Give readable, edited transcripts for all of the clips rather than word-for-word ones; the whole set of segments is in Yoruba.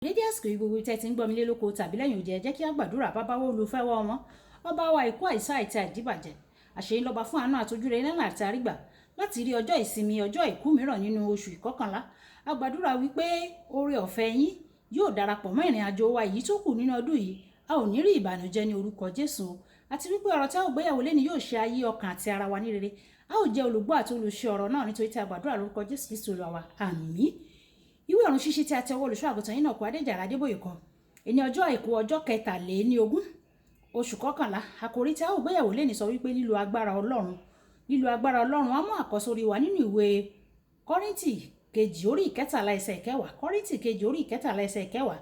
Dédé àsìkò yìí, gbogbo tẹ́ ti ń gbọ́ mi lé lóko tàbí lẹ́yìn òjẹ́, jẹ́ kí á gbàdúrà. Bàbá wo olùfẹ́wọ́ wọn, ọba wa ìkú àìsàn àìtí àìdíbàjẹ́, àṣeyín lọ́ba fún àánú àtọ́júre nílà àti àrígbà láti rí ọjọ́ ìsinmi, ọjọ́ àìkú mìíràn nínú oṣù ìkọkànlá. A gbàdúrà wípé oore ọ̀fẹ́ yín yóò darapọ̀ mọ́ ìrìn àjò wa yìí tó kù nínú ọdún yìí. A ò ní rí ìbànújẹ́ ní orúkọ Jésù, àti wípé ọ̀rọ̀ tí a ó gbéyàwó lé ní yóò ṣe ayé, ọkàn àti ara wa ní rere. A ó jẹ́ olùgbọ́ àti olùṣe ọ̀rọ̀ náà, nítorí tí a gbàdúrà lórúkọ Jésù Kristu Olúwa wa. Àmín. Ìwé ọ̀run ṣíṣí tí a ti ọwọ́ olùṣọ́ àgùntàn yìí náà kó Adéjàre Adébóyè kan ẹni ọjọ́ àìkú, ọjọ́ 23 oṣù kọkànlá. Àkòrí tí a ó gbéyàwó lé ní sọ wípé lílo agbára Ọlọ́run. Lílo agbára Ọlọ́run á mú àkọ́sórí wa nínú ìwé Kọ́ríńtì kejì orí 13 ẹsẹ̀ 10. Kọ́ríńtì kejì orí 13 ẹsẹ̀ 10.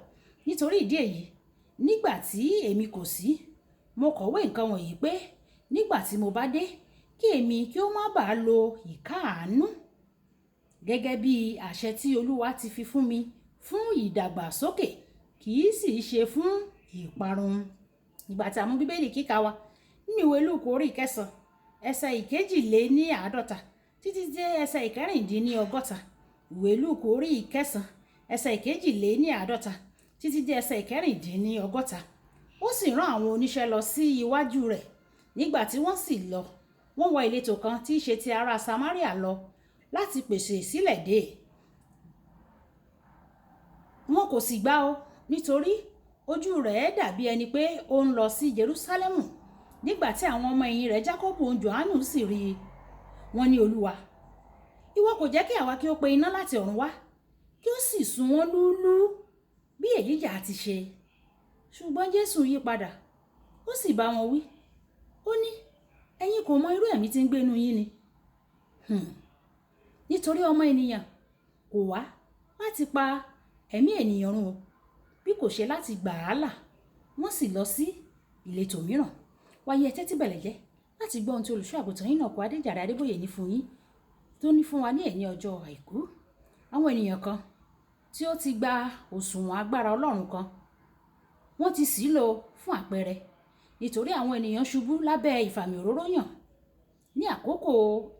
Nítorí ìdí èyí, nígbà tí èmi kò sí, mo kọ̀wé nǹkan wọ̀nyí pé nígbà tí mo bá dé, kí èmi kí ó má bàa lo ìkáàánú gẹ́gẹ́ bí àṣẹ tí Olúwa ti fi fún mi fún ìdàgbàsókè, kì í sì ṣe fún ìparun. Ìgbà tí a mú Bíbélì kíkà wa nínú ìwé Lúùkù orí 9 ẹsẹ̀ 52 títí dé ẹsẹ̀ 66. Ìwé Lúùkù orí 9 ẹsẹ̀ 52 títí dé ẹsẹ̀ 66. Ó sì rán àwọn oníṣẹ́ lọ sí iwájú rẹ̀. Nígbà tí wọ́n sì lọ, wọ́n wọ ìletò kan tí í ṣe ti ará Samaria lọ láti pèsè sílẹ̀ dé. Wọn kò sì gbà ó, nítorí ojú rẹ̀ dàbí ẹni pé ó ń lọ sí Jerúsálẹ́mù. Nígbà tí àwọn ọmọ ẹ̀yìn rẹ̀ Jákọ́bù òun Jòhánù sì rí i, wọ́n ní, "Olúwa, ìwọ kò jẹ́ kí àwa kí ó pe iná láti ọ̀run wá, kí ó sì sun wọ́n lúúlú bí Èlíjà ti ṣe?" Ṣùgbọ́n Jésù yí padà, ó sì bá wọn wí. Ó ní, "Ẹ̀yin kò mọ irú ẹ̀mí tí ń gbé inú yín ni. Nítorí Ọmọ Ènìyàn kò wá láti pa ẹ̀mí ènìyàn run o, bí kò ṣe láti gbà á là." Wọ́n sì lọ sí ìletò mìíràn. Wáyé, ẹ tẹ́tí bẹ̀lẹ̀ jẹ́ láti gbọ́ ohun tí olùṣọ́ àgùntàn yín náà kó Adéjàre Adébóyè ní fún yín, tó ní fún wa ní ẹ̀ní ọjọ́ àìkú. Àwọn ènìyàn kan tí ó ti gba òṣùwọ̀n agbára Ọlọ́run kan, wọ́n ti ṣì lò fún àpẹẹrẹ, nítorí àwọn ènìyàn ṣubú lábẹ́ ìfàmì òróró yàn ní àkókò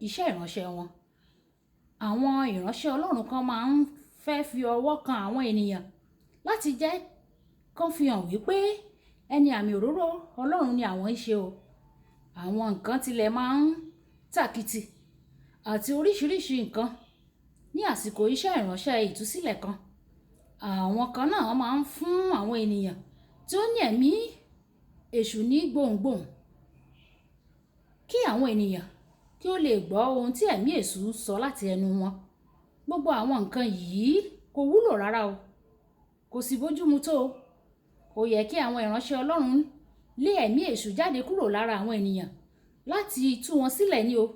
iṣẹ́ ìránṣẹ́ wọn. Àwọn ìránṣẹ́ Ọlọ́run kan máa ń fẹ́ fi ọwọ́ kan àwọn ènìyàn láti jẹ́ kán fi hàn wípé ẹni àmì òróró Ọlọ́run ni àwọn ń ṣe o. Àwọn nǹkan tilẹ̀ máa ń tàkìtì àti oríṣiríṣi nǹkan ní àsìkò iṣẹ́ ìránṣẹ́ ìtúsílẹ̀ kan. Àwọn kan náà máa ń fún àwọn ènìyàn tí ó ní ẹ̀mí èṣù ní gbohùngbohùn kí àwọn ènìyàn kí ó lè gbọ́ ohun tí ẹ̀mí èṣù ń sọ láti ẹnu wọn. Gbogbo àwọn nǹkan yìí kò wúlò rárá o, kò sì bójúmu tó o. Ó yẹ kí àwọn ìránṣẹ́ Ọlọ́run lé ẹ̀mí èṣù jáde kúrò lára àwọn ènìyàn láti tú wọn sílẹ̀ ni o.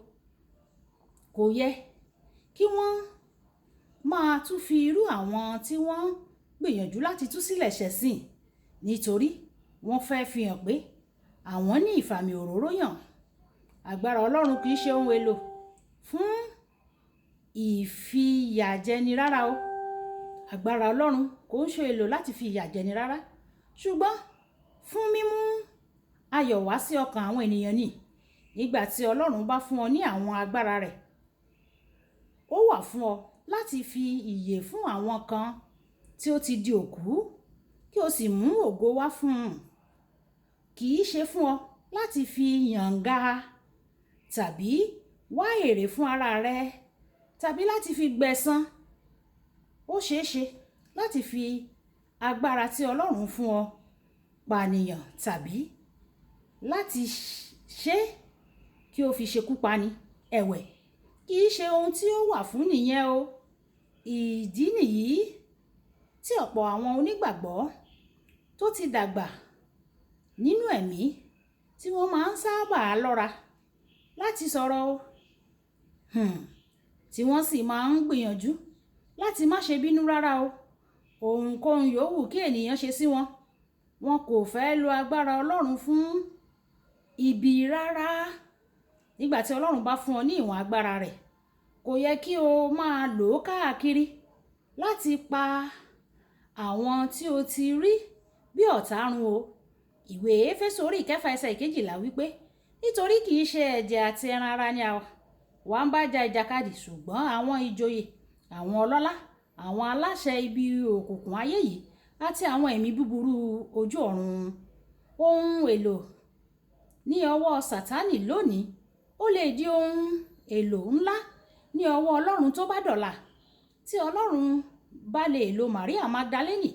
Kò yẹ kí wọ́n máa tún fi irú àwọn tí wọ́n gbìyànjú láti tú sílẹ̀ ṣẹ̀sín, nítorí wọ́n fẹ́ fi hàn pé àwọn ní ìfàmì òróró yàn. Agbára Ọlọ́run kì í ṣe ohun èlò fún ìfìyàjẹni rárá o. Agbára Ọlọ́run kò ń ṣe èlò láti fi ìyà jẹni rárá, ṣùgbọ́n fún mímú ayọ̀ wá sí ọkàn àwọn ènìyàn ni. Nígbà tí Ọlọ́run bá fún ọ ní àwọn agbára rẹ̀, ó wà fún ọ láti fi ìyè fún àwọn kan tí ó ti di òkú, kí o sì mú ògo wá fún un. Kì í ṣe fún ọ láti fi yànga tàbí wá èrè fún ara rẹ tàbí láti fi gbẹ̀san. Ó ṣeé ṣe láti fi agbára tí Ọlọ́run fún ọ pànìyàn tàbí láti ṣe kí o fi ṣekú pani. Ẹ̀wẹ̀, kì í ṣe ohun tí ó wà fún nìyẹn o. Ìdí nìyí tí ọ̀pọ̀ àwọn onígbàgbọ́ tó ti dàgbà nínú ẹ̀mí tí wọ́n máa ń sábà lọ́ra láti sọ̀rọ̀ o, tí wọ́n sì máa ń gbìyànjú láti má ṣe bínú rárá o. Ohunkóhun yòówù kí ènìyàn ṣe sí wọn, wọn kò fẹ́ lo agbára Ọlọ́run fún ibi rárá. Nígbà tí Ọlọ́run bá fún ọ ní ìwọ̀n agbára rẹ̀, kò yẹ kí o máa lò ó káàkiri láti pa àwọn tí o ti rí bí ọ̀tá run o. Ìwé Éfésù orí 6 ẹsẹ̀ 12 wípé, nítorí kì í ṣe ẹ̀jẹ̀ àti ẹran ara ni àwa ń bá ja ìjàkadì, ṣùgbọ́n àwọn ìjòyè, àwọn ọlọ́lá, àwọn aláṣẹ ibi òkùnkùn ayé yìí àti àwọn ẹ̀mí búburú ojú ọ̀run. Ohun èlò ní ọwọ́ Sátánì lónìí, ó lè di ohun èlò ńlá ní ọwọ́ Ọlọ́run tó bá dọ̀la. Tí Ọlọ́run bá lè lo Maria Magdalene,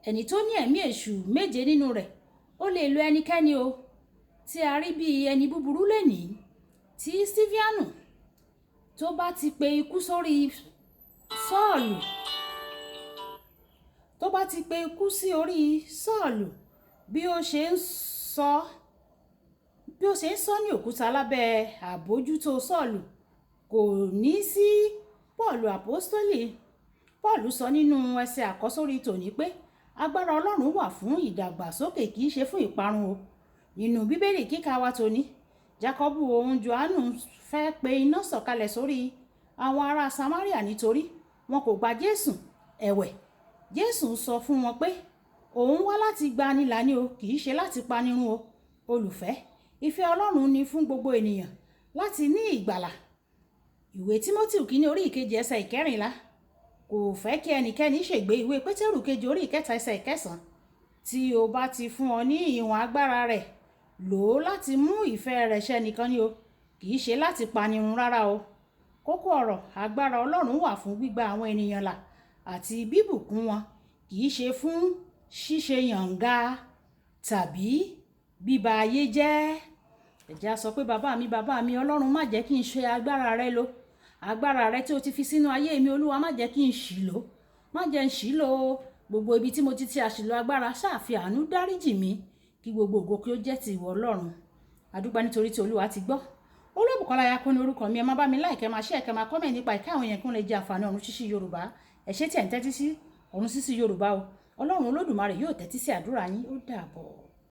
ẹni tó ní ẹ̀mí èṣù 7 nínú rẹ̀, ó lè lo ẹnikẹ́ni o tí a rí bí ẹni búburú lénìí. Tí Sífíánù tó bá ti pe ikú sórí Sọ́ọ̀lù, tó bá ti pe ikú sí orí Sọ́ọ̀lù, bí ó ṣe ń sọ, bí ó ṣe ń sọ ní òkúta lábẹ́ àbójútó Sọ́ọ̀lù, kò ní sí Pọ́ọ̀lù Àpọ́stólì. Pọ́ọ̀lù sọ nínú ẹsẹ̀ àkọ́sórí tòní pé agbára Ọlọ́run wà fún ìdàgbàsókè, kì í ṣe fún ìparun o. Nínú Bíbélì kíkà wa tòní, Jákọ́bù òun Jòhánù fẹ́ pe iná sọ̀kalẹ̀ sórí àwọn ará Samaria nítorí wọn kò gba Jésù. Ẹ̀wẹ̀, Jésù sọ fún wọn pé òun wá láti gba ni là ni o, kì í ṣe láti panirun o. Olùfẹ́, ìfẹ́ Ọlọ́run ni fún gbogbo ènìyàn láti ní ìgbàlà. Ìwé Tímótì kìíní orí ìkejì ẹsẹ̀ 14 kò fẹ́ kí ẹnikẹ́ni ṣègbé. Ìwé Pétérù kejì orí ìkẹta ẹsẹ̀ 9, tí o bá ti fún ọ ní ìwọ̀n agbára rẹ̀, lò ó láti mú ìfẹ́ rẹ̀ ṣẹ nìkan ni o, kì í ṣe láti panirun rárá o. Kókó ọ̀rọ̀, agbára Ọlọ́run wà fún gbígba àwọn ènìyàn là àti bíbùkún wọn, kì í ṣe fún ṣíṣe yànga tàbí bíba ayé jẹ́. Ẹ jẹ́ á sọ pé bàbá mi, bàbá mi, Ọlọ́run má jẹ́ kí n ṣe agbára rẹ lò. Agbára rẹ tí o ti fi sínú ayé mi, Olúwa má jẹ́ kí n ṣì lò. Má jẹ́ n ṣì lò o. Gbogbo ibi tí mo ti ti àṣìlò agbára, ṣáà fi àánú dáríjì mí, kí gbogbo ògo kí ó jẹ́ ti ìwọ Ọlọ́run. A dúpẹ́ nítorí tí Olúwa ti gbọ́. Olúbùkọ́lá Ayako ní orúkọ mi. Ẹ má bá mi like, ẹ máa share, ẹ máa comment nípa ìka àwọn èèyàn kí wọ́n lè jẹ àǹfààní Ọ̀run Ṣíṣí Yorùbá. Ẹ ṣé tí ẹ̀ ń tẹ́tí sí Ọ̀run Ṣíṣí Yorùbá o. Ọlọ́run Olódùmarè yóò tẹ́tí sí àdúrà yín. Ó dàbọ̀.